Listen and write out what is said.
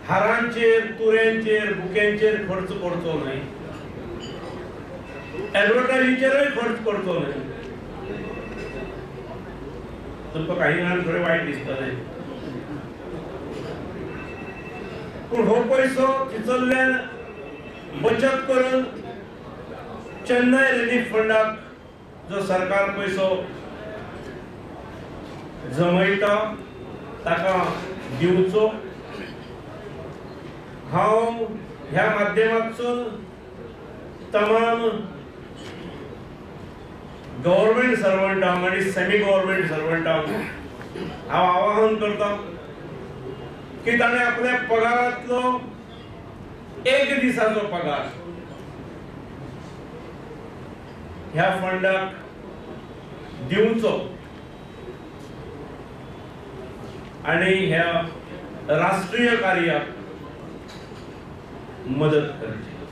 हारांचेर, तुऱ्यांचेर, बुक्यांचेर खर्च करचो न्हय, एडवर्टायजीचेरूय खर्च करचो न्हय। तुमकां काही जाणांक थोडें वायट दिसतलें, पूण हो पयसो तितल्यान बचत करून चेन्नय रिलीफ फंडाक जो सरकार पयसो जमयता ताका दिवचो। हांव ह्या माध्यमांतसून तमाम गव्हर्मेंट सर्वंटांक आनी सेमी गव्हर्मेंट सर्वंटांक हांव आवाहन करता की ताणें आपल्या पगारांतलो एक दिसाचो पगार ह्या फंडाक दिवचो आनी ह्या राष्ट्रीय कार्याक मदत करची।